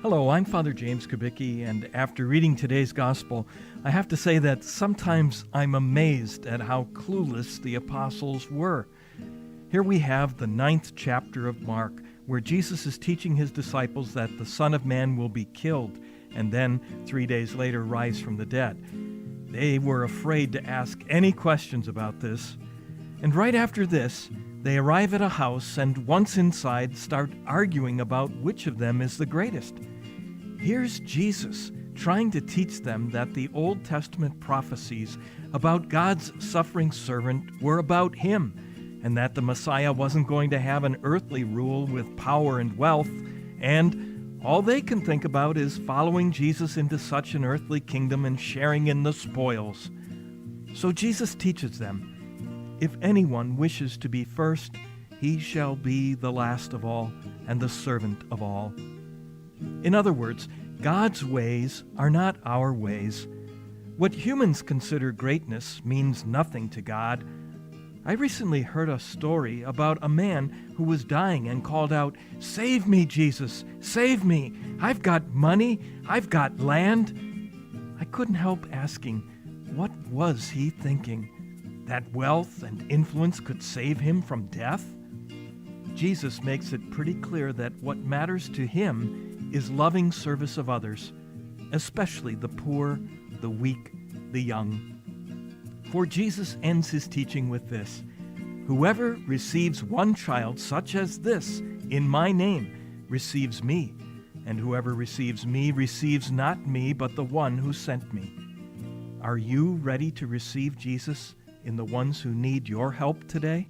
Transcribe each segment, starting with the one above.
Hello, I'm Father James Kubicki, and after reading today's Gospel, I have to say that sometimes I'm amazed at how clueless the apostles were. Here we have the 9th chapter of Mark, where Jesus is teaching his disciples that the Son of Man will be killed and then 3 days later rise from the dead. They were afraid to ask any questions about this. And right after this, they arrive at a house and once inside start arguing about which of them is the greatest. Here's Jesus trying to teach them that the Old Testament prophecies about God's suffering servant were about him, and that the Messiah wasn't going to have an earthly rule with power and wealth, and all they can think about is following Jesus into such an earthly kingdom and sharing in the spoils. So Jesus teaches them, if anyone wishes to be first, he shall be the last of all and the servant of all. In other words, God's ways are not our ways. What humans consider greatness means nothing to God. I recently heard a story about a man who was dying and called out, "Save me, Jesus, save me. I've got money, I've got land." I couldn't help asking, what was he thinking? That wealth and influence could save him from death? Jesus makes it pretty clear that what matters to him is loving service of others, especially the poor, the weak, the young. For Jesus ends his teaching with this: whoever receives one child such as this in my name receives me, and whoever receives me receives not me, but the one who sent me. Are you ready to receive Jesus in the ones who need your help today?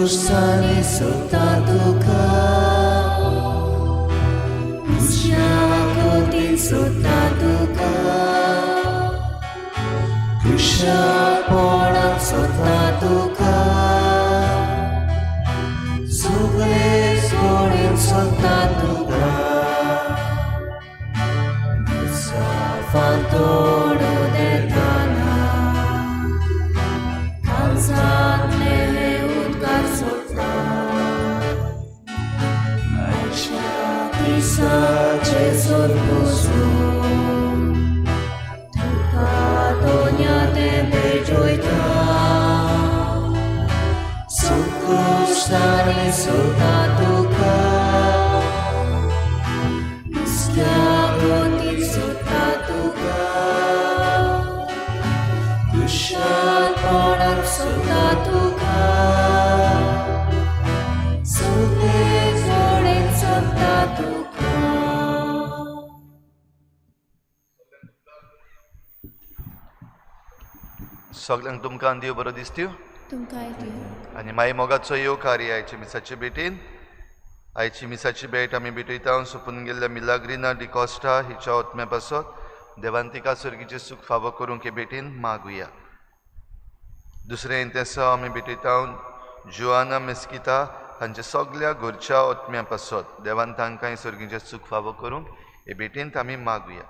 Kushani sota tuka, Kushakotin sota tuka, Kushapona sota tuka, Sugre sorin sota tuka, Musafantoru detana, Kalsatne utkar sota, Aisha Krista Jesu Tuka tonya te bejoita, Sukushtani sota tuka, Kusyakotin sota tuka, Kushatponam sota tuka, Sute zorin sota tuka. सगल्यांक तुमकां देव बरो दिसत्यो तुमकांय दिवं. आनी मागीर मोगाचो येवकार आयची मिसाचे भेटीन. आयची मिसाची भेट आमी भेटयता सोंपून गेल्ल्या मिलाग्रिना डिकॉस्टा हिच्या ओतम्या पासत देवान तिका सर्गीचें सूख फावो करूंक हे भेटीन मागुया. दुसरें तेसो आमी भेटयता जुआना मेस्किता हांच्या सगल्या घरच्या ओतम्या पासत देवान तांकांय सर्गीचें सूख फावो करूंक हे भेटीन आमी मागुया.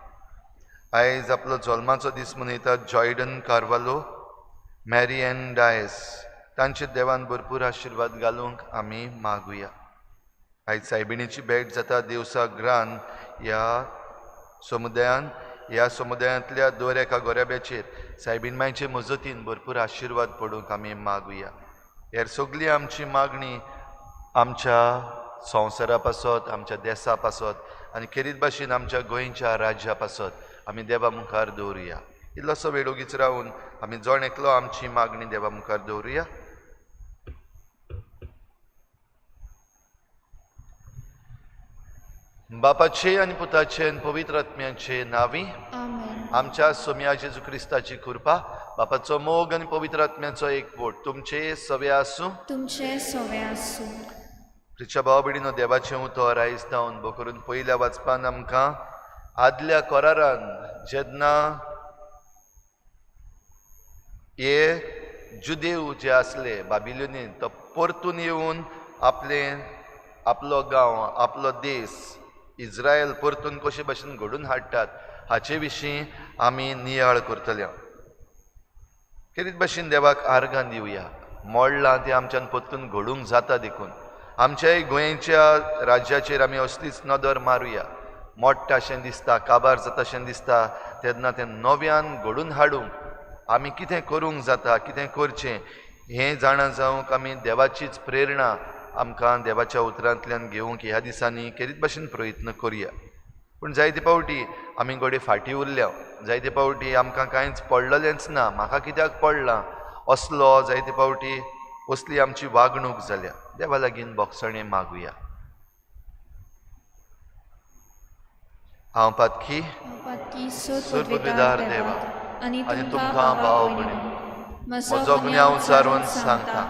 आयज आपलो जल्माचो दीस मनयतात जॉयडन कार्वालो, मॅरी एन डायस तांचे देवान भरपूर आशिर्वाद घालूंक आमी मागुया. आयज सायबिणीची भेट जाता देवसा ग्रान ह्या समुदायान. ह्या समुदायांतल्या दर एका गोऱ्याब्याचेर सायबीण मायचे मजतीन भरपूर आशिर्वाद पडूंक आमी मागुया. हेर सगळी आमची मागणी आमच्या संवसारा पासत, आमच्या देसा पासत आनी खेरीत भाशेन आमच्या गोंयच्या राज्या पासत आमी देवा मुखार दवरुया. इल्लोसो वेळ ओगीच रावन आमी जण एकलो आमची मागणी देवा मुखार दवरुया. बापाचे आनी पुताचे आनी पवित्र आत्म्याचे नांवी आमेन. आमच्या सोम्या जेजू क्रिस्ताची कृपा, बापाचो मोग आनी पवित्र आत्म्याचो एकवट तुमचे सवे आसूं. तुमचे सवे आसूं. प्रिच्या भाव भयणीनो, देवाचें उतर आयज जावन भो करून पयल्या वाचपान आमकां आदल्या करारान जेन्ना हे जुदेव जे आसले बाबिलोनीन तो परतून येवन आपले आपलो गांव, आपलो देश इज्रायल परतून कशे भाशेन घडून हाडटात हाचे विशीं आमी नियाळ करतले. खेरीत भाशेन देवाक आर्गां दिवया. मोडलां तें आमच्यान परतून घडूंक जाता देखून आमच्याय गोंयच्या राज्याचेर आमी असलीच नदर मारुया. मोडटा अशें दिसता, काबार जाता अशें दिसता तेन्ना तें नव्यान घडून हाडूंक आमी कितें करूंक जाता, कितें करचें हें जाणा जावंक आमी देवाचीच प्रेरणा आमकां देवाच्या उतरांतल्यान घेवंक ह्या दिसांनी खेरीत भाशेन प्रयत्न करुया. पूण जायते फावटी आमी घडये फाटीं उरल्या, जायते फावटी आमकां कांयच पडलेलेंच ना, म्हाका कित्याक पडलां असलो जायते फावटी असली आमची वागणूक जाल्या. देवा लागीं बोगसणें मागुया. हांव पातकी सुरपदवीदार देवा आनी तुमकां भाव भयणीनो, म्हजो गुन्यांव सारून सांगता,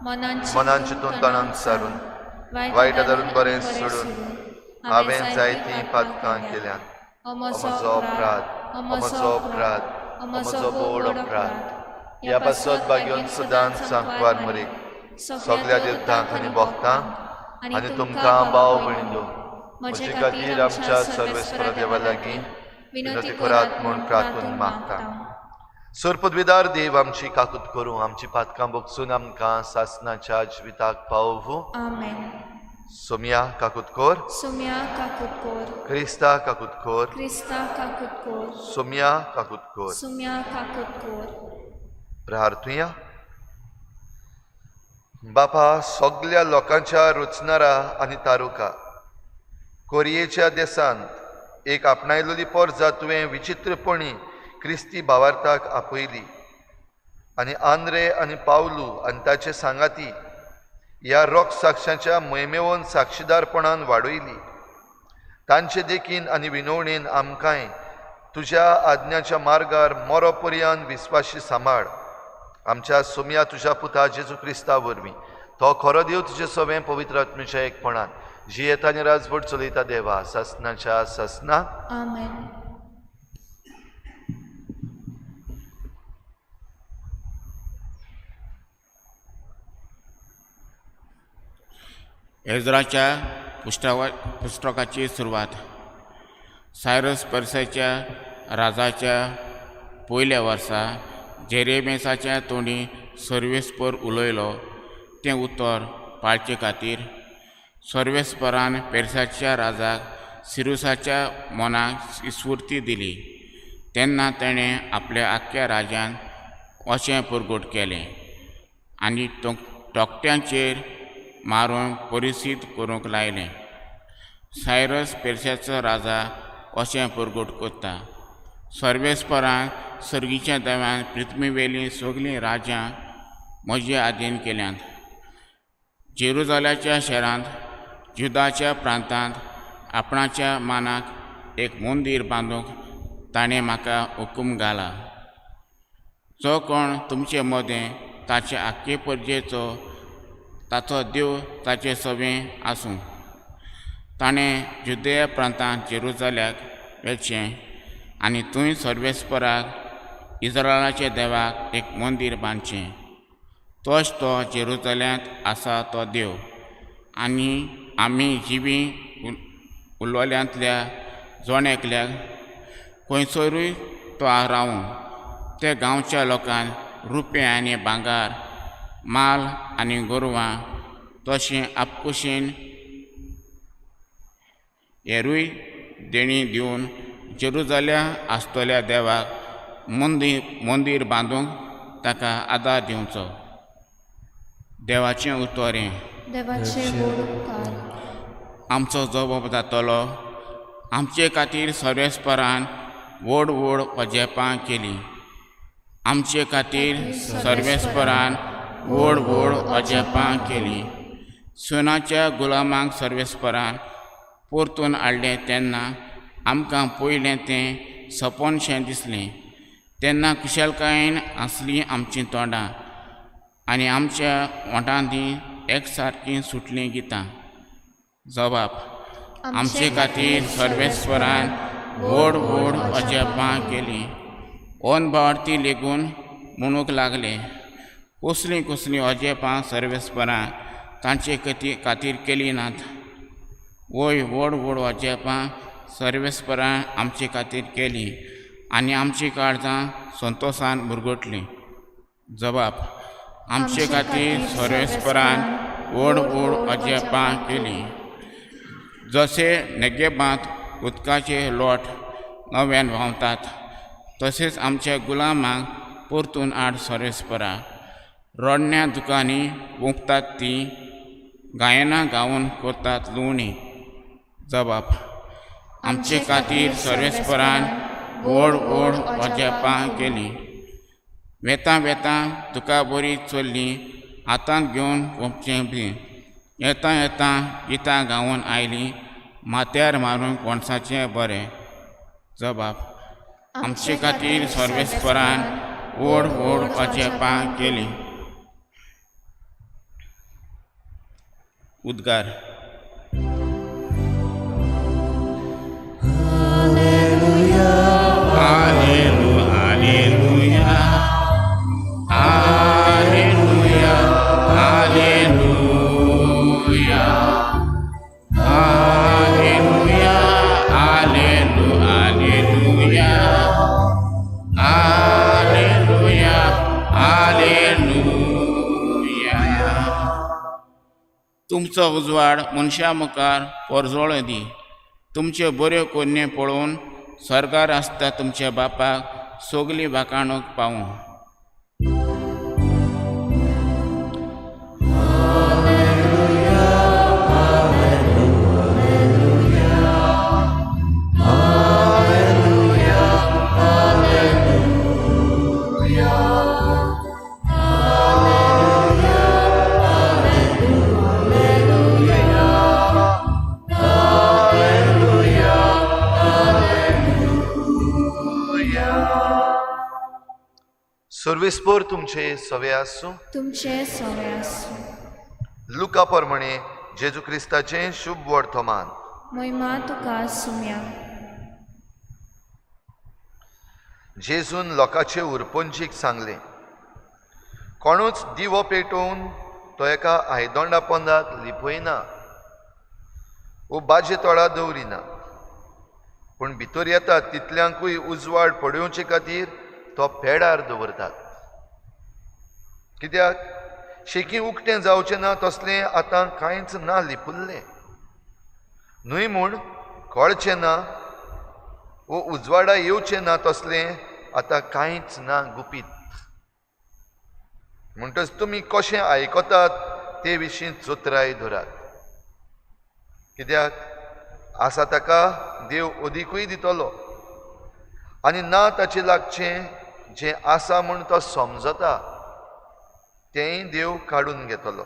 मनान चिंतून तणान सारून वायट धरून बरें सोडून हांवें जायतीं पातकां केल्यात. म्हजो अपराध, म्हजो अपराध, म्हजो बोड अपराध. ह्या पासत भाग्योन सदांच सांकवार मरीक सगल्या देवतांक आनी भोगतांक आनी तुमकां भाव भयणीनो म्हजे खातीर आमच्या सर्वेस्पर देवा लागीं विनंती करात म्हूण प्रार्थून मागता. सरपदवीदार देव आमची काकूत करूं, आमची पातकां बोगसून आमकां सासनाच्या जिविताक पावोवं. आमेन. सोम्या काकूत कोर, सोम्या काकूत कोर, क्रिस्ता काकूत कोर, क्रिस्ता काकूत कोर, सोम्या काकूत कोर. सोम्या काकूत कोर. प्रार्थुया. बापा, सगल्या लोकांच्या रचणारा आनी तारुका कोरियेच्या देशांत एक आपणायलेली पोरजा तुवें विचित्रपणी क्रिस्ती भावार्थाक आपयली आनी आंद्रे आनी पावलू आनी ताचे सांगाती ह्या रोख साक्षाच्या मोहिमेवन साक्षीदारपणान वाडयली. तांचे देखीन आनी विनवणेन आमकांय तुज्या आज्ञाच्या मार्गार मोरो पर्यान विस्वाशी सांबाळ. आमच्या सोम्या तुज्या पुता जेजू क्रिस्ता वरवीं तो खरो देव तुजे सवें पवित्र आत्म्याच्या एकपणान जियेता आनी राजवट चलयता देवा सासनाच्या सासना. आमेन. एज्राच्या पुस्तकाची सुरवात. सायरस पर्साच्या राजाच्या पयल्या वर्सा जेरेमेसाच्या तोंडी सर्वेस्पर उलयलो तें उतर पाळचे खातीर सर्वेस्परान पेर्साच्या राजाक सिरुसाच्या मनाक स्फूर्ती दिली. तेन्ना तेणें आपल्या आख्ख्या राज्यान अशें परगट केलें आनी तोकट्यांचेर मारून परिस्थित करूंक लायलें. सायरस पेर्साचो राजा अशें परगट करता, सर्वेस्परान सर्गीच्या देवान पृथ्वीवेलीं सगलीं राज्यां म्हजे आधीन केल्यांत. जेरुजाल्याच्या शहरांत जुदाच्या प्रांतांत आपणाच्या मानाक एक मंदीर बांदूंक ताणें म्हाका हुकूम घाला. जो कोण तुमचे मदें ताचे आख्खे परजेचो ताचो देव ताचे सवें आसूं. ताणें जुदया प्रांतांत जेरुजाल्याक वेचें आनी थंय सर्वेस्पराक इस्रायलाच्या देवाक एक मंदीर बांदचें. तोच तो जेरुजाल्यांत आसा तो देव आनी आमी जिवी उलोल्यांतल्या जण एकल्याक खंयसरूय तो रावूं ते गांवच्या लोकांक रुपें आनी भांगर, माल आनी गोरवां तशें आपकुशीन हेरूय देणी दिवन जेरुजाल्या आसतल्या देवाक मंदीर बांदूंक ताका आदार दिवचो. देवाचें उतर हें. देवाचे व्हड उपकार. आमचो जबाब जातलो. आमचे खातीर सर्वेस्परान व्हड व्हड अजेपां केलीं. आमचे खातीर सर्वेस्परान व्हड व्हड अजेपां केलीं. सोनाच्या गुलामांक सर्वेस्परान परतून हाडलें तेन्ना आमकां पयलें तें सपनशें दिसलें. तेन्ना कुशलकायेन आसलीं आमचीं तोंडां आनी आमच्या ओंठांनी एकसारकीं सुटलीं गितां. जबाब. आमचे खातीर सर्वेस्परान व्हड व्हड अजेपां केलीं. अनभावार्थी लेगून म्हणूंक लागले, कसलीं कसलीं अजेपां सर्वेस्परान तांचे खातीर केलीं नात. वय व्हड व्हड अजेपां सर्वेस्परान आमचे खातीर केलीं आनी आमचीं काळजां संतोसान मुरगटलीं. जबाब. आमचे खातीर सर्वेस्परान व्हड व्हड अजेपां केलीं. जशे नेगेबांत उदकाचे लोट नव्यान व्हांवतात तशेंच आमच्या गुलामांक परतून हाड सर्वेस्परा. रडण्या दुकांनी वोंकतात तीं गायनां गावन करतात लुवणी. जबाब. आमचे खातीर सर्वेस्परान व्हड व्हड अजेपां केलीं. वेतां वेतां तुका बरी चल्ली हातांत घेवन वोपचें बी येता येता गितां गावन आयलीं माथ्यार मारून कोणसाचें बरें. जबाब. आमचे खातीर सर्वेस्परान व्हड व्हड अजेपां केलीं. उद्गार. Alleluia, alleluia, alleluia, alleluia, alleluia, alleluia, alleluia. तुमचो उजवाड मनशा मुखार परजळो दी. तुमच्यो बऱ्यो कोन्यो पळोवन स्वर्गार आसता तुमच्या बापाक सगली वाखाणूक पावूं. सर्वेस्पर तुमचे सवे आसूं. तुमचे सवे आसूं. लुका प्रमाणे जेजू क्रिस्ताचें शुभ वर्तमान. मोहिमा तुका सुम्या. जेजून लोकांचे उरपंजीक सांगलें, कोणूच दिवो पेटोवन तो एका आयदोंडा पोंदाक लिपयना वो बाजे तोळा दवरिना, पूण भितर येता तितल्यांकूय उजवाड पडोवचे खातीर तो पेडार दवरतात. कित्याक शेकी उक्तें जावचें ना तसलें आतां कांयच ना लिपुल्लें न्हय, म्हूण कळचें ना वो उजवाडा येवचें ना तसलें आतां कांयच ना गुपीत. म्हणटच तुमी कशें आयकतात ते विशीं चतुराय धरात, कित्याक आसा ताका देव अदिकूय दितलो आनी ना ताचें लागचें जें आसा म्हूण तो समजता तेंय देव काडून घेतलो.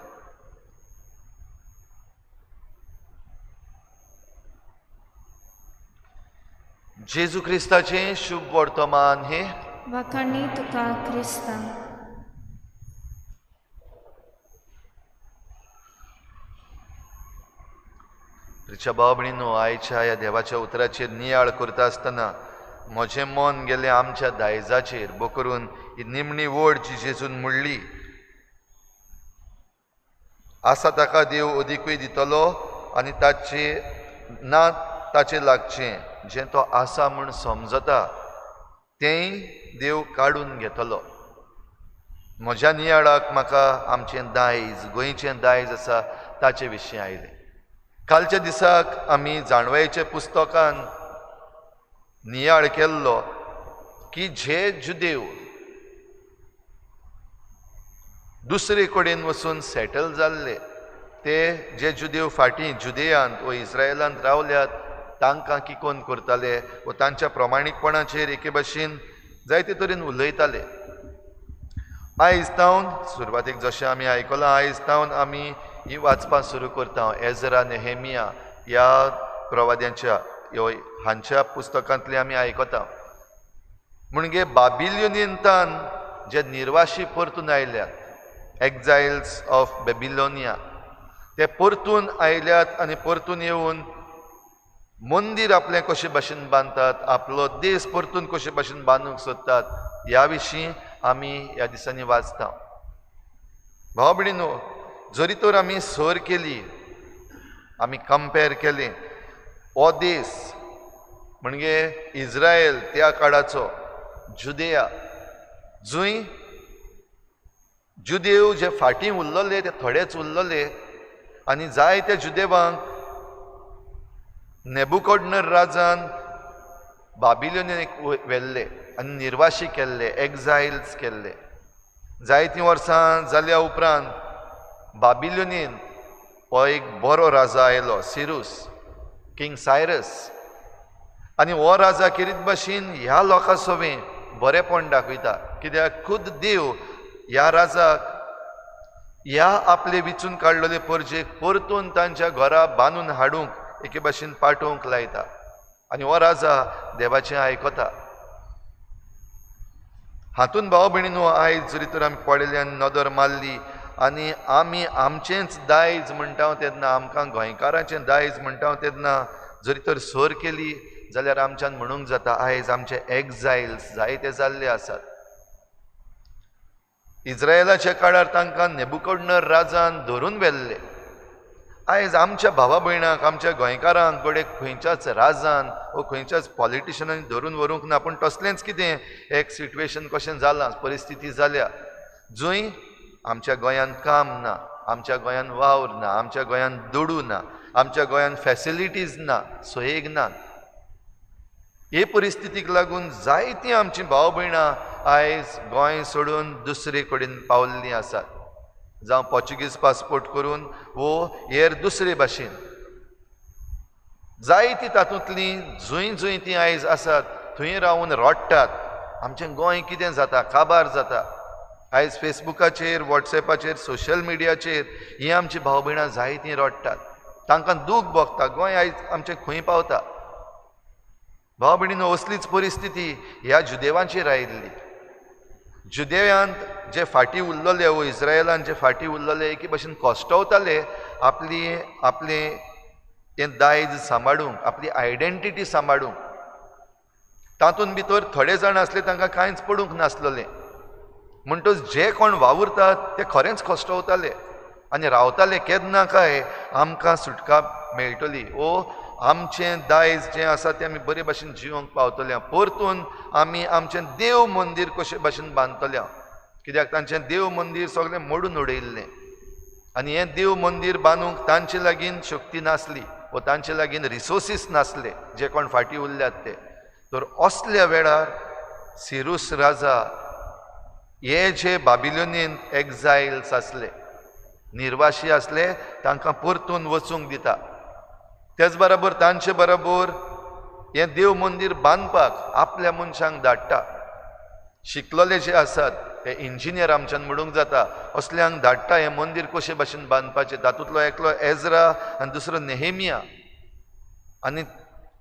जेजू क्रिस्ताचें शुभ वर्तमान हें. वाखाणी तुका क्रिस्ता. प्रिच्या भाव भयणींनो, आयच्या ह्या देवाच्या उतराचेर नियाळ करता आसतना म्हजें मन गेलें आमच्या दायजाचेर, बो करून ही निमणी वड जी जेजून म्हणली, आसा ताका देव अदिकूय दितलो आनी ताचे ना ताचें लागचें जें तो आसा म्हूण समजता तेंय देव काडून घेतलो. म्हज्या नियाळाक म्हाका आमचें दायज, गोंयचें दायज आसा ताचे विशीं आयलें. कालच्या दिसाक आमी जाणवायेच्या पुस्तकान नियाळ केल्लो की जे जुदेव दुसरे कडेन वचून सेटल जाल्ले, ते जे जुदेव फाटीं जुदेयांत व इस्रायलांत रावल्यात तांकां किकोन करताले व तांच्या प्रमाणीकपणाचेर एके भाशेन जायते तरेन उलयताले. आयज तावन सुरवातेक जशें आमी आयकलां, आयज तावन आमी ही वाचपां सुरू करता एजरा नेहेमिया ह्या प्रवाद्यांच्या हांच्या पुस्तकांतली आमी आयकता. म्हणजे बाबिलोनियंतान जे निर्वाशी परतून आयल्यात, एक्झायल्स ऑफ बेबिलोनिया, ते परतून आयल्यात आनी परतून येवन मंदीर आपलें कशे भाशेन बांदतात, आपलो देश परतून कशे भाशेन बांदूंक सोदतात ह्या विशीं आमी ह्या दिसांनी वाचता. भाव भयणींनो, जरी तर आमी सर केली, आमी कंपेर केलें, हो देश म्हणजे इस्रायल त्या काळाचो जुदेया, जंय जुदेव जे फाटीं उरलेले ते थोडेच उरलेले आनी जायत्या जुदेवांक नेबुकोडनर राजान बाबिलोनियेक व्हेल्ले आनी निर्वाशी केल्ले, एक्झायल्स केल्ले. जायतीं वर्सां जाल्या उपरांत बाबिलोनियन हो एक बरो राजा आयलो, सिरूस, किंग सायरस, आनी हो राजा केरीत भाशेन ह्या लोकां सवें बरेंपण दाखयता, कित्याक खुद देव ह्या राजाक ह्या आपले विचून काडलेले परजेक परतून तांच्या घरा बांदून हाडूंक एके भाशेन पाठोवंक लायता आनी हो राजा देवाचें आयकता. हातून भाव भयणींनो, आयज जरी तर आमी पळयल्यान नदर मारली आनी आमी आमचेंच दायज म्हणटा तेन्ना, आमकां गोंयकारांचें दायज म्हणटा तेन्ना जरी तर सर केली जाल्यार आमच्यान म्हणूंक जाता आयज आमचे एक्झायल्स जायते जाल्ले आसात. इस्रायलाच्या काळार तांकां नेबुकोडनर राजान धरून व्हेल्ले. आयज आमच्या भावा भयणांक, आमच्या गोंयकारांक घडये खंयच्याच राजान वो खंयच्याच पॉलिटिशनान धरून व्हरूंक ना, पूण तसलेंच कितें एक सिट्युएशन कशें जालां, परिस्थिती जाल्या जंय आमच्या गोंयांत काम ना, आमच्या गोंयांत वावर ना, आमच्या गोंयांत दुडू ना, आमच्या गोंयांत फॅसिलिटीज ना, सोयेक ना. हे परिस्थितीक लागून जायतीं आमचीं भाव भयणां आयज गोंय सोडून दुसरे कडेन पावल्लीं आसात, जावं पोर्चुगीज पासपोर्ट करून वो हेर दुसरे भाशेन. जायतीं तातूंतलीं जंय जंय तीं आयज आसात थंय रावन रडटात, आमचें गोंय कितें जाता, काबार जाता. आयज फेसबुकाचेर, वॉट्सएपाचेर, सोशल मिडियाचेर हीं आमचीं भाव भयणां जायतीं रडटात, तांकां दूख भोगता, गोंय आयज आमचें खंय पावता. भाव भयणींनो, असलीच परिस्थिती ह्या जुदेवांचेर आयिल्ली. जुदेयांत जे फाटीं उरलेले वो इस्रायलान जे फाटीं उरलेले एके भशेन कश्टवताले आपली आपलें तें दायज सांबाळूंक, आपली आयडेंटिटी सांबाळूंक. तातूंत भितर थोडे जाण आसले तांकां कांयच पडूंक नासलेलें, म्हणटच जे कोण वावुरतात ते खरेंच कश्टवताले आनी रावताले केन्ना काय आमकां सुटका मेळटली ओ आमचें दायज जें आसा तें आमी बरे भाशेन जिवंक पावतले, परतून आमी आमचें देव मंदीर कशे भाशेन बांदतले. कित्याक तांचें देव मंदीर सगळें मोडून उडयल्लें आनी हें देव मंदीर बांदूंक तांचे लागीं शक्ती नासली वो तांचे लागीं रिसोर्सीस नासले जे कोण फाटीं उरल्यात ते. तर असल्या वेळार सिरूस राजा हे जे बाबिलोनीन एक्झायल्स आसले, निर्वाशी आसले, तांकां परतून वचूंक दिता. तेच बरोबर तांचे बरोबर हें देव मंदीर बांदपाक आपल्या मनशांक धाडटा. शिकलेले जे आसात हे इंजिनियर आमच्यान म्हणूंक जाता असल्यांक धाडटा हें मंदीर कशे भाशेन बांदपाचें. तातूंतलो एकलो एजरा आनी दुसरो नेहेमिया. आनी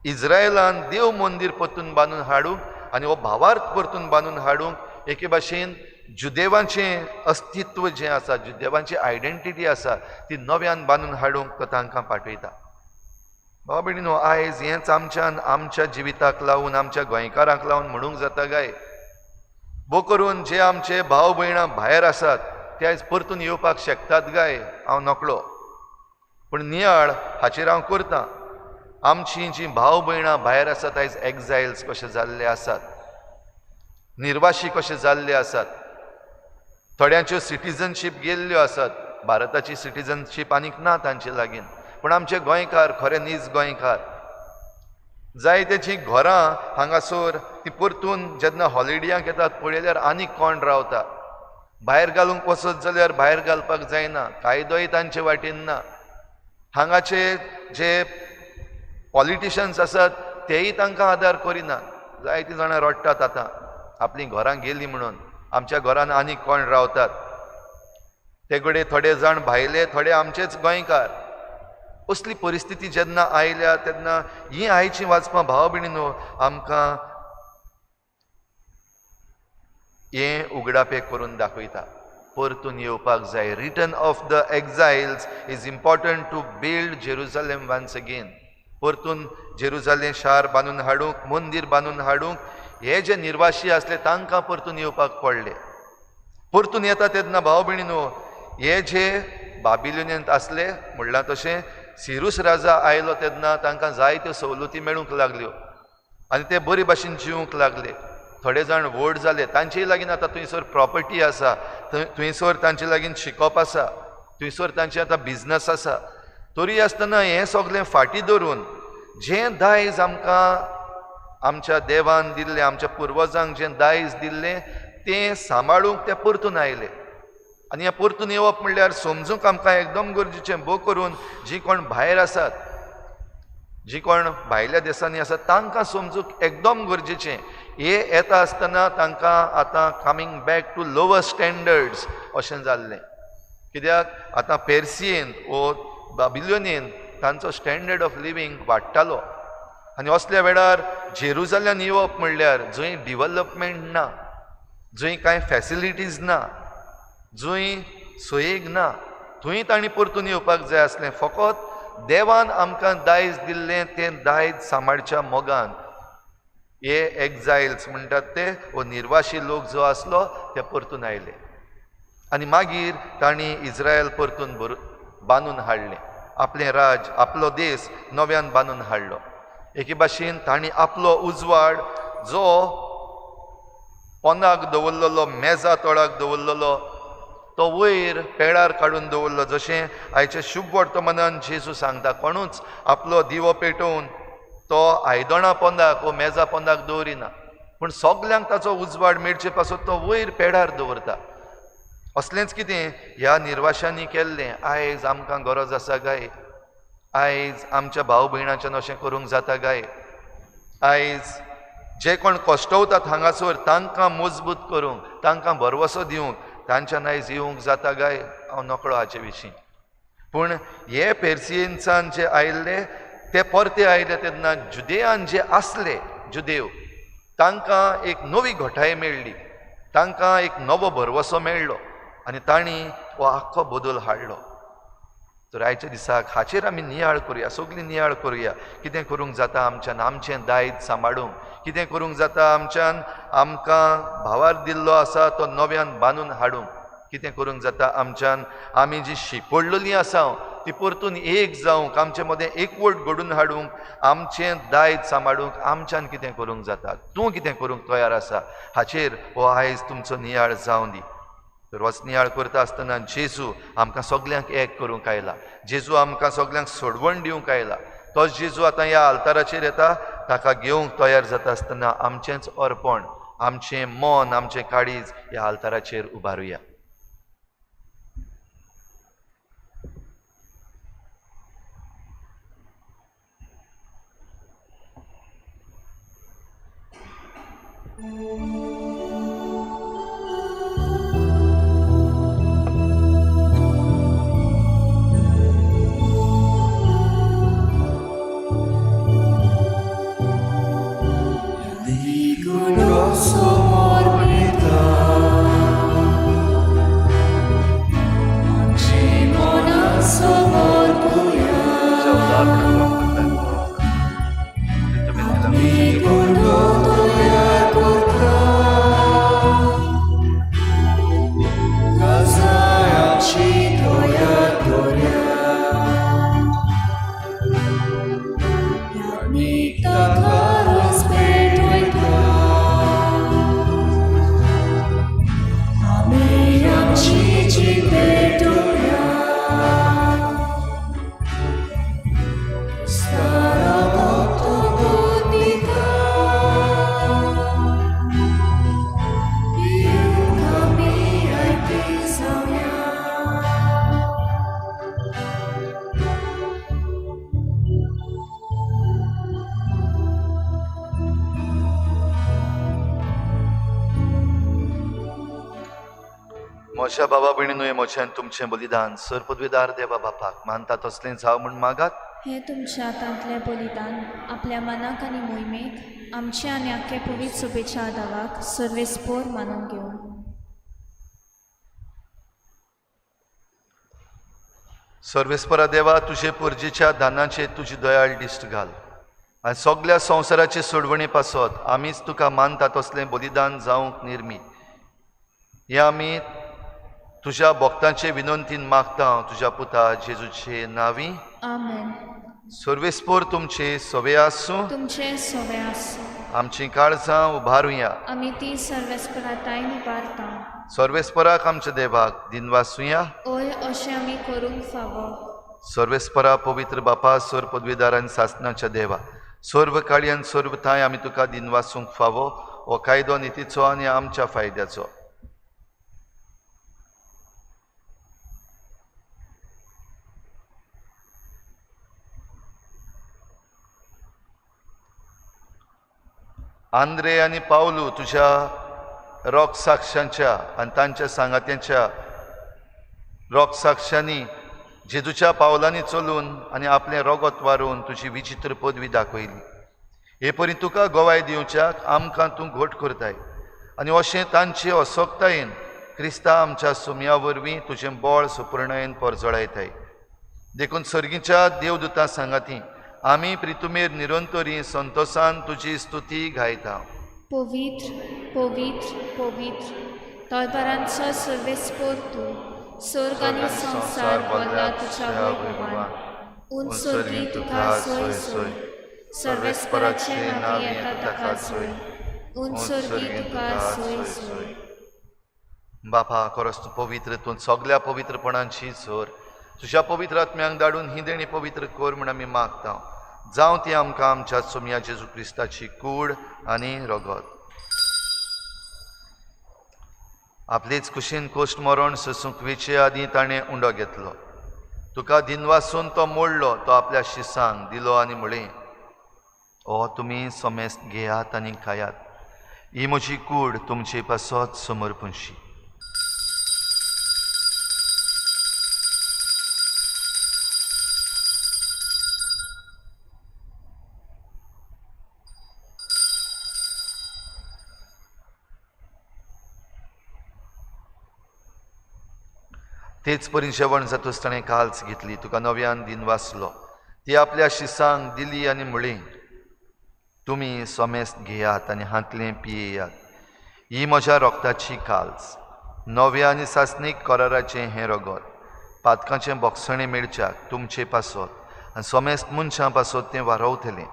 इस्रायलान देव मंदीर परतून बांदून हाडूंक आनी हो भावार्थ परतून बांदून हाडूंक एके भाशेन जुदेवांचें अस्तित्व जें आसा, जुदेवांची आयडेंटिटी आसा ती नव्यान बांदून हाडूंक तो तांकां पाठयता. भाव भयणीनो, आयज हेंच आमच्यान आमच्या जिविताक लावन, आमच्या गोंयकारांक लावन म्हणूंक जाता काय? भो करून जे आमचे भाव भयणां भायर आसात ते आयज परतून येवपाक शकतात काय? हांव नकळो, पूण नियाळ हाचेर हांव करतां. आमचीं जीं भाव भयणां भायर आसात आयज एक्झायल्स कशे जाल्ले आसात, निर्वाशी कशे जाल्ले आसात, थोड्यांच्यो सिटीजनशीप गेल्ल्यो आसात, भारताची सिटीजनशीप आनीक ना तांचे लागीं. पूण आमचे गोंयकार खरे नीज गोंयकार जायतेचीं घरां हांगासर ती परतून जेन्ना हॉलिडेयाक येतात पळयल्यार आनीक कोण रावता. भायर घालूंक वचत जाल्यार भायर घालपाक जायना, कायदोय तांचे वाटेन ना. हांगाचे जे पॉलिटिशन्स आसात तेय तांकां आदार करिनात. जायतीं जाणां रडटात आतां आपलीं घरां गेलीं म्हणून, आमच्या घरान आनीक कोण रावतात. ते कडेन थोडे जाण भायले, थोडे आमचेच गोंयकार. असली परिस्थिती जेन्ना आयल्या तेन्ना हीं आयचीं वाचपां भाव भयणीनो आमकां हें उगडापें करून दाखयता. परतून येवपाक जाय. Return of the exiles is important to build Jerusalem once again. परतून जेरुजालेम शार बांदून हाडूंक, मंदीर बांदून हाडूंक हे जे निर्वाशी आसले तांकां परतून येवपाक पडले. परतून येता तेन्ना भाव भयणीनो हे जे बाबिलोनियंत आसले म्हणलां तशें सिरूस राजा आयलो तेन्ना तांकां जायत्यो सवलती मेळूंक लागल्यो आनी ते बरे भाशेन जिवूंक लागले. थोडे जाण व्हड जाले, तांचेय लागीं आतां थंयसर प्रॉपर्टी आसा, थंयसर तांचे लागीं शिकप आसा, थंयसर तांचे आतां बिजनस आसा. तरी आसतना हें सगळें फाटीं धरून जें दायज आमकां आमच्या देवान दिल्लें, आमच्या पुर्वजांक जें दायज दिल्लें तें सांबाळूंक ते परतून आयले. आनी हें परतून येवप म्हणल्यार समजूंक आमकां एकदम गरजेचें. भो करून जीं कोण भायर आसात, जीं कोण भायल्या देशांनी आसात तांकां समजूंक एकदम गरजेचें. हे येता आसतना तांकां आतां coming back to lower standards अशें जाल्लें. कित्याक आतां पेर्सियेन वो बाबिलोनियन तांचो स्टँडर्ड ऑफ लिवींग वाडटालो आनी असल्या वेळार जेरुजाल्यान येवप म्हणल्यार जंय डिवलपमेंट ना, जंय कांय फॅसिलिटीज ना, जंय सोयेक ना, थंय तांणी परतून येवपाक जाय आसलें. फकत देवान आमकां दायज दिल्लें तें दायज सांबाळच्या मोगान हे एक्झायल्स म्हणटात ते वो निर्वाशी लोक जो आसलो ते परतून आयले आनी मागीर तांणी इस्रायल परतून बांदून हाडलें, आपलें राज, आपलो देश नव्यान बांदून हाडलो. एके भाशेन तांणी आपलो उजवाड जो पोंदाक दवरलेलो, मेजा तळाक दवरलेलो तो वयर पेडार काडून दवरलो. जशें आयच्या शुभ वर्तमानान जेजू सांगता, कोणूच आपलो दिवो पेटोवन तो आयदणां पोंदाक वो मेजा पोंदाक दवरिना, पूण सगल्यांक ताचो उजवाड मेळचे पासून तो वयर पेडार दवरता. असलेंच कितें ह्या निर्वाशांनी केल्लें. आयज आमकां गरज आसा काय? आयज आमच्या भाव भयणाच्यान अशें करूंक जाता काय? आयज जे कोण कश्टवतात हांगासर तांकां मजबूत करूंक, तांकां भरवसो दिवंक तांच्यान आयज येवंक जाता काय? हांव नकळो हाचे विशीं. पूण हे पेर्सियन्सान जे आयिल्ले ते परते आयले तेन्ना जुदेयान जे आसले जुदेव तांकां एक नवी घटाय मेळ्ळी. तांकां एक नवो भरवसो मेळ्ळो आनी तांणी हो आख्खो बदल हाडलो. तर आयच्या दिसाक हाचेर आमी नियाळ करुया, सगळीं नियाळ करुया. कितें करूंक जाता आमच्यान आमचें दायज सांबाळूंक, कितें करूंक जाता आमच्यान आमकां भावार दिल्लो आसा तो नव्यान बांदून हाडूंक, कितें करूंक जाता आमच्यान आमी जी शिपडलेली आसा ती परतून एक जावंक, आमचे मदें एकवट घडून हाडूंक, आमचें दायज सांबाळूंक आमच्यान कितें करूंक जाता, तूं कितें करूंक तयार आसा, हाचेर हो आयज तुमचो नियाळ जावं दी. तर वच नियाळ करता आसतना जेजू आमकां सगल्यांक एक करूंक आयला, जेजू आमकां सगल्यांक सोडवण दिवंक आयला. तोच जेजू आतां ह्या आल्ताराचेर येता, ताका घेवंक तयार जाता आसतना आमचेंच अर्पण, आमचें मन, आमचें काळीज ह्या आल्ताराचेर उबारुया. म्हज्या बाबा भयणीनूय म्हजें तुमचें बलिदान सर पदवेदार देवा बापाक मानता तसलें जावं म्हूण मागात. हें तुमच्या हातांतलें बलिदान आपल्या मनाक आनी मोहिमेक आमचे आनी आख्खे पवित्र शुभेच्छा दावाक सर्वेस्पोर मानून घेवन. सर्वेस्परा देवा, तुजे पुर्जेच्या दानाचेर तुजी दयाळ दिश्ट घाल आनी सगल्या संवसाराचे सोडवणे पासत आमीच तुका मानता तसलें बलिदान जावंक निर्मी. हें आमी तुज्या भक्तांचे विनंतीन मागता, तुज्या पुता जेजूचे नांवी. आमेन. सर्वेस्पोर तुमचे सवे आसूं, तुमचे सवे आसूं. आमचीं काळजां उबारुया, आमी ती सर्वेस्परातायन उबारता. सर्वेस्पराक आमच्या देवाक दिनवासुया. ओय अशें आमी करूंक फावो. सर्वेस्परा पवित्र बापा, सर पदवीदार आनी सासनाच्या देवा, सर्व काळी आनी सर्व थांय आमी तुका दिनवासूंक फावो. हो कायदो नितीचो आनी आमच्या फायद्याचो. आंद्रे आनी पावलू तुज्या रोग साक्षांच्या आनी तांच्या सांगात्यांच्या रोग साक्षांनी जेजूच्या पावलांनी चलून आनी आपलें रोगत वारून तुजी विचित्र पदवी दाखयली. हे परी तुका गवाय दिवच्याक आमकां तूं घट करताय आनी अशें तांचे असक्तायेन क्रिस्ता आमच्या सुमया वरवीं तुजें बळ सुपूर्णायेन परजळायताय. देखून सर्गीच्या देवदूतां सांगाती आमी प्रितुमेर निरंतरी संतोसान तुजी स्तुती गायता. पवित्र पवित्र पवित्र तळपारांचो सर्वेस्पोर तूं, स्वर्ग आनी संवसार भरला तुज्या वैभवान. उंच स्वर्गी तुका सोय सोय, सर्वेस्पराचें नांव येता ताका सोय, उंच स्वर्गी तुका सोय सोय. बापा, खरोच तूं पवित्र, तूं सगल्या पवित्रपणांची झर. तुज्या पवित्र आत्म्यांक धाडून ही देणी पवित्र कर म्हूण आमी मागता. जावं ती आमकां आमच्या सोमया जेजू क्रिस्ताची कूड आनी रगत. आपलेच कुशीन कोश्ट मरण सोसूंक वेचे आदीं ताणें उंडो घेतलो. तुका दिनवासून तो मोडलो, तो आपल्या शिसांक दिलो आनी म्हळें, ओ तुमी समेस्त घेयात आनी खायात, ही म्हजी कूड तुमचे पासत समर्पणशी. तेच परी जेवण जातूच ताणें काल्स घेतली, तुका नव्यान दिन वाचलो, ती आपल्या शिसांक दिली आनी म्हळी, तुमी समेस्त घेयात आनी हांतलें पियेयात. ही म्हज्या रोगताची काल्स, नव्या आनी सासणीक कराराचें हें रगत, पातकांचें बोगसणें मेळच्याक तुमचे पासत आनी समेस्त मनशां पासत तें वारवतलें.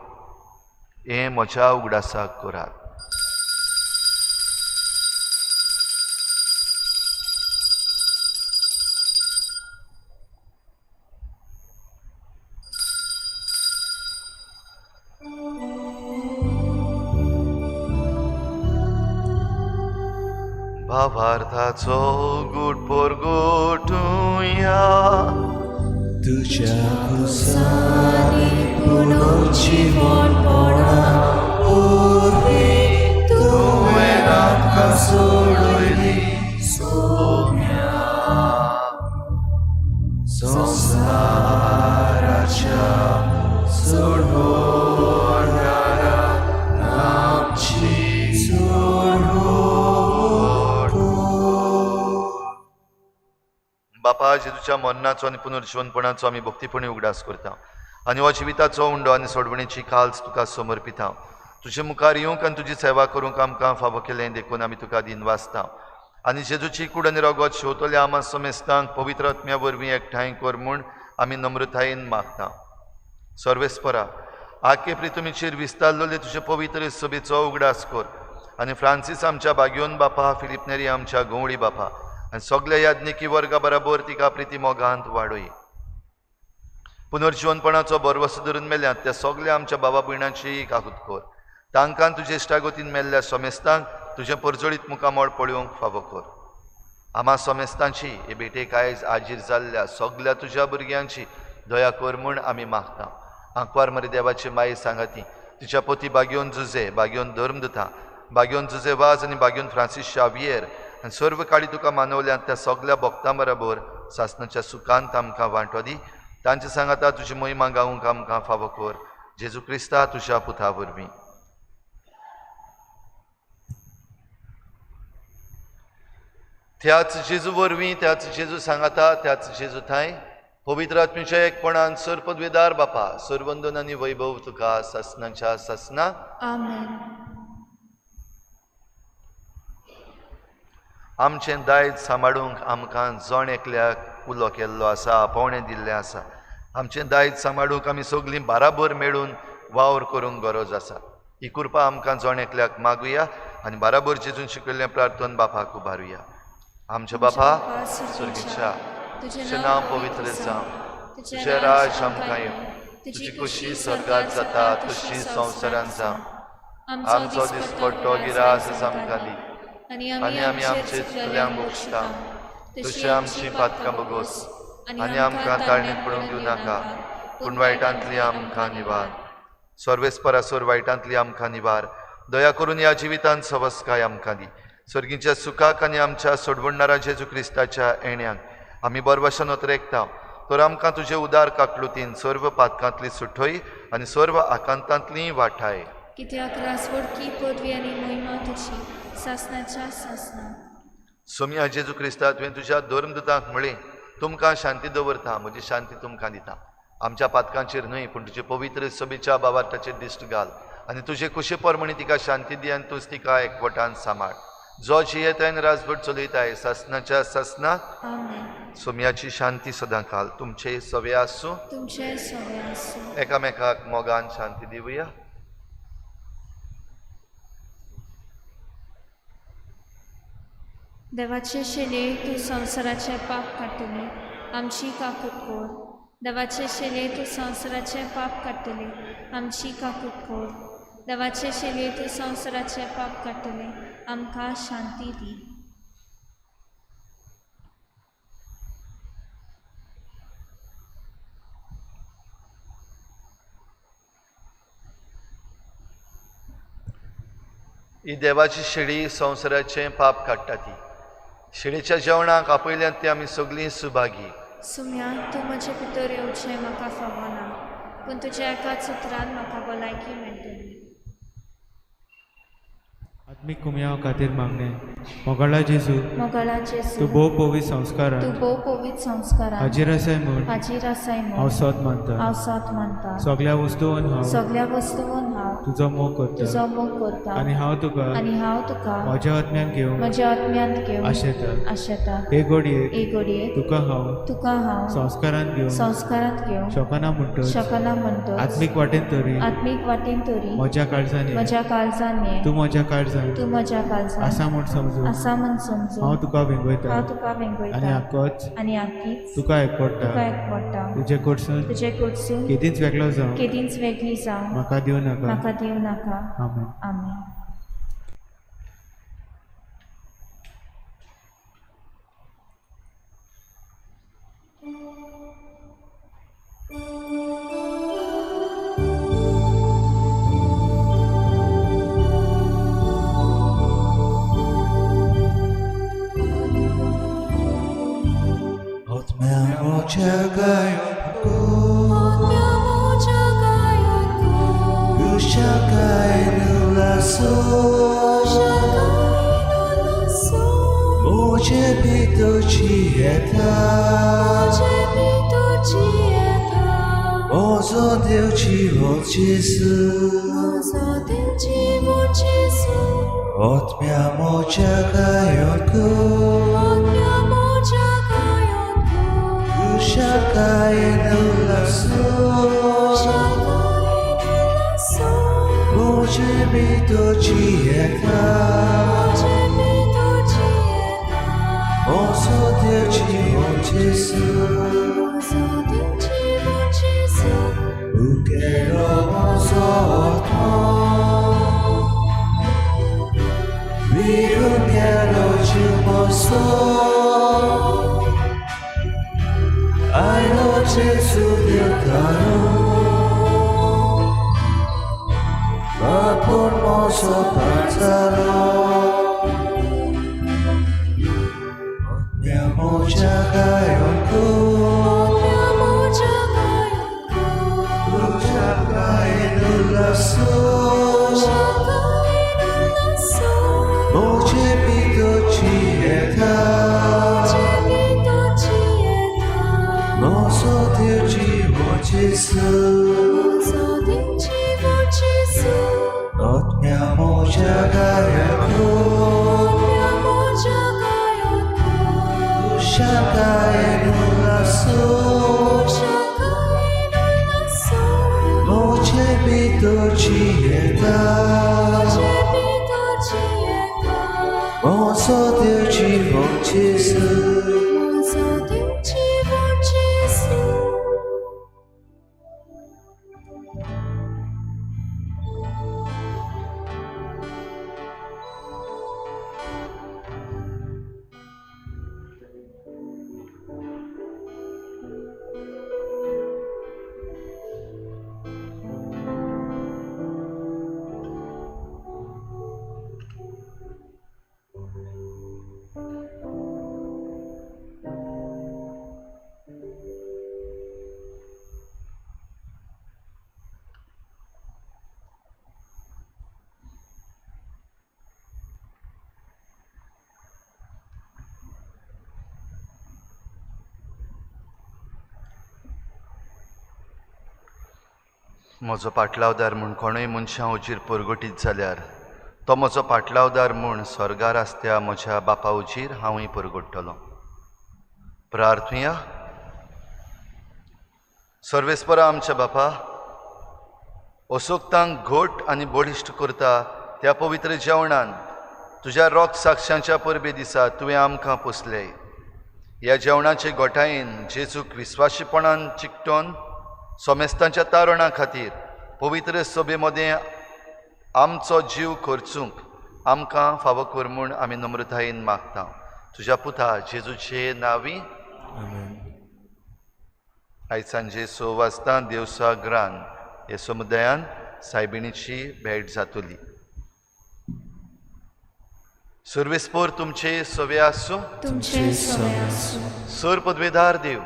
हें म्हज्या उगडासाक करात. भावार्थाचो गूट परगटुया, तुज्या खुर्सांनी पुनर्जीवन पडा वरवीं तुवें आमकां सोडयली सोम्या संवसाराच्या सोडवणारा आमची सोडवण. बापा, जेजूच्या मरणाचो आनी पुनर्जीवनपणाचो आमी भक्तीपणी उगडास करता आनी हो जिविताचो उंडो आनी सोडवणेची काल्स तुका समर्पिता. तुजे मुखार येवंक आनी तुजी सेवा करूंक आमकां फावो केलें देखून आमी तुका दिनवासता. आनी जेजूची कूड आनी रगत शेवतल्या आमा समेस्तांक पवित्र आत्म्या वरवीं एकठांय कर म्हूण आमी नम्रतायेन मागता. सर्वेस्परा, आखे प्रितुमीचेर विस्तारलेले तुजे पवित्र सभेचो उगडास कर आनी फ्रांसीस आमच्या बागयोन बापा, फिलीप नेरी आमच्या गंवळी बापा आनी सगल्या याज्ञिकी वर्गा बराबर तिका प्रिती मोगांत वाडय. पुनर्जीवनपणाचो भरवसो धरून मेल्यात त्या सगल्या आमच्या बाबा भयणांची काकूत कर. तांकां तुजे इश्टागतीन मेल्ल्या समेस्तांक तुजें परजळीत मुखामळ पळोवंक फावो कर. आमा समेस्तांची हे भेटेक आयज आजीर जाल्ल्या सगल्या तुज्या भुरग्यांची दया कर म्हूण आमी मागता. आंकवार मरे देवाची माई सांगाती, तिच्या पोती बागयोन जुजे, बागयोन धर्मदुता, बागयोन जुजे वाज आनी बागयोन फ्रांसीस शावियर आनी सर्व काळी तुका मानवल्यात त्या सगल्या भक्तां बराबर सासणाच्या सुखांत आमकां वांटो दी. तांचे सांगाता तुजी महिमा गावंक आमकां फावो कर. जेजू क्रिस्ता तुज्या पुता वरवीं. त्याच जेजू वरवीं, त्याच जेजू सांगाता, त्याच जेजू थांय पवित्र आत्म्याच्या एकपणान सर्वपदवेदार बापा, सर्वंदन आनी वैभव तुका सासणाच्या सासना. आमेन. आमचें दायज सांबाळूंक आमकां जण एकल्याक उलो केल्लो आसा, आपोवणें दिल्लें आसा. आमचें दायज सांबाळूंक आमी सगळीं बाराबर मेळून वावर करूंक गरज आसा. ही कृपा आमकां जण एकल्याक मागुया आनी बाराबर जेजून शिकयल्लें प्रार्थन बापाक उबारुया. आमच्या बापा स्वर्गीच्या, तुजें नांव पवित्र जावं, तुजें राज आमकां येवं, तुजी खुशी स्वर्गात जाता तशी संवसारांत जावं. आमचो दिसपट्टो गिरास आमकां दी आनी आमी आमचे चुकल्यांक बक्षता तशी आमची पातकां बगोस आनी आमकां ताळणेक पडूंक दिवं नाका, पूण वायटांतली आमकां निवार. सर्वेस्परासोर वायटांतली आमकां निवार. दया करून ह्या जिवितांत सवस्काय आमकां दी. स्वर्गीच्या सुखाक आनी आमच्या सोडवणणारा जेजू क्रिस्ताच्या येण्याक आमी बरवशान ओतरेकता. तर आमकां तुजे उदार काकलुतीन सर्व पातकांतली सुठय आनी सर्व आकांतांतली वाठाय. कित्याक रासवडकी पदवी आनी महिमा तुजी सासणाच्या सासना. सोमया जेजू क्रिस्ता, तुवें तुज्या धर्मदुतांक म्हळें, तुमकां शांती दवरता, म्हजी शांती तुमकां दिता. आमच्या पातकांचेर न्हय पूण तुजे पवित्र सभेच्या बाबार्थाचेर दिश्ट घाल आनी तुजे कुशे प्रमाणे तिका शांती दी आनी तूंच तिका एकवटान सांबाळ. जो जियेताय आनी राजभट चलयताय सासणाच्या सासना. आमेन. सोमयाची शांती सदां काल तुमचे सवे आसूं. तुमचे सवे आसूं. एकामेकाक मोगान शांती दिवया. देवाचे शेले तूं संवसाराचें पाप काडटली, आमची काकूत कर. देवाचे शेले तूं संवसाराचें पाप काडटली, आमची काकूत कर. देवाचे शेले तूं संवसाराचें पाप काडटली, आमकां शांती दी. ही देवाची शेळी संवसाराचें पाप काडटा. ती शेळीच्या जेवणाक आपयल्यात ती आमी सगळीं सुभागी. सुम्या, तूं म्हजे भितर येवचें म्हाका फावना, पूण तुज्या एकाच उतरान म्हाका भलायकी मेळटली. आत्मीक कुमयाव खातीर मागणें. मोगाळा जेजू, मोगाळा जेजू, तूं भोव पवित्र संस्कारान तूं भोव पवित्र संस्कारान हाजीर आसाय म्हूण हाजीर आसाय हांव म्हूण सोद मानता. हांव सोद मानता. सगळ्या वस्तून हांव सगळ्या वस्तून हांव तुजो मोग करता तुजो मोग करता आनी हांव तुका आनी हांव तुका म्हज्या आत्म्यान घेवंक म्हज्या आत्म्यांत घेवंक आशेता. आशेता. हे घडयेक हे घडयेक तुका हांव तुका हांव संस्कारान घेवंक संस्कारांत घेवंक शकना म्हणटच शकना म्हणटच आत्मीक वाटेन तरी आत्मीक वाटेन तरी म्हज्या काळजान ये. म्हज्या काळजान ये. तूं म्हज्या काळजान तूं म्हज्या काळजान आसा म्हूण समजून आसा म्हूण समजून हांव तुका वेंगयता हांव तुका आनी वेंगयता आकोच आनी आकीच तुका एकवडटा. तुका एकवडटा. तुजे कडसून तुजे कडसून केदींच वेगळो जावं केदींच वेगळी जावं म्हाका दिवं नाका. म्हाका दिवं नाका. आमेन. आमेन. म्हजो पाटलावदार म्हूण कोणूय मनशां उजीर परगटीत जाल्यार तो म्हजो पाटलावदार म्हूण स्वर्गार आसत्या म्हज्या बापा उजीर हांवूय परगट्टलो. प्रार्थुया. सर्वेस्परा आमच्या बापा, असोक्तांक घोट आनी बळिश्ट करता त्या पवित्र जेवणान तुज्या रोग साक्षांच्या परबे दिसा तुवें आमकां पोसले. ह्या जेवणाचे गोठायेन जेजूक विस्वाशीपणान चिकटोन सोमेस्तांच्या तारणा खातीर पवित्र सभे मदें आमचो जीव खर्चूंक आमकां फावो कर म्हूण आमी नम्रतायेन मागता. तुज्या पुता जेजूचे नांवी आमेन. आयज सांजे 6 वाजता देवसागरान ह्या समुदायान सायबिणीची भेट जातली. सर्वेस्पोर तुमचे सवे आसूं. तुमचे सवे आसूं. सर पदवेदार देव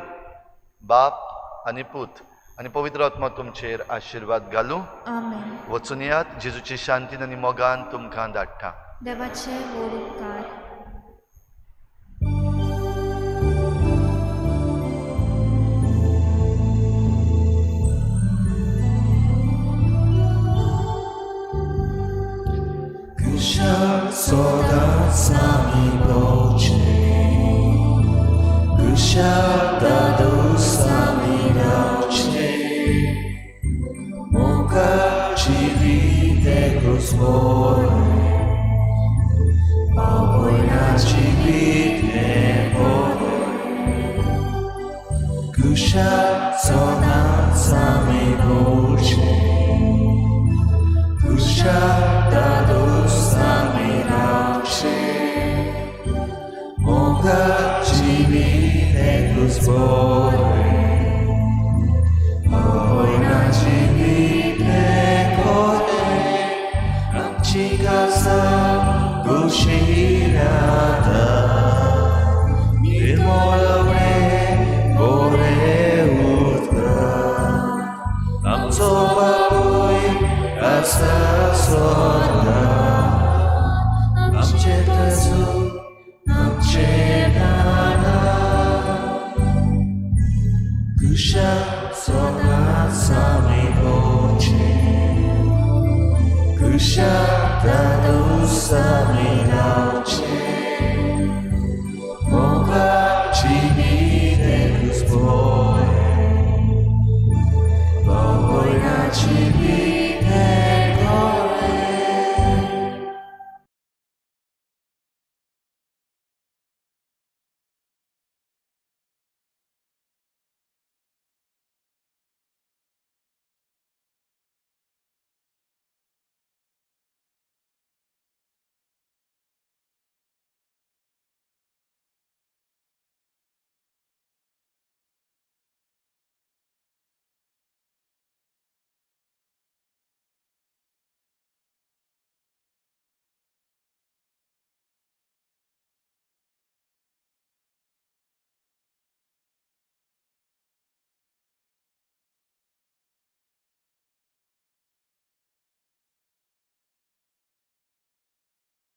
बाप आनी पूत आनी पवित्र आत्मा तुमचेर आशिर्वाद घालूं. आमेन. वचून यात. जेजूची शांतीन आनी मोगान तुमकां धाडटा. देवाचे व्हड उपकार. Kusha soda sami boche Kusha dadu sami rache Moka chivite kruzbore Babojna chivite bore Kusha soda sami boche Kusha dadu sami rache Moga chivite kruzbore Babojna chivite kore Amchikasa kushirata Nirmolore bore utka Amso baboy asa soda Amche tazu amche nana Kusha soda sami voce Kusha tadu sami rache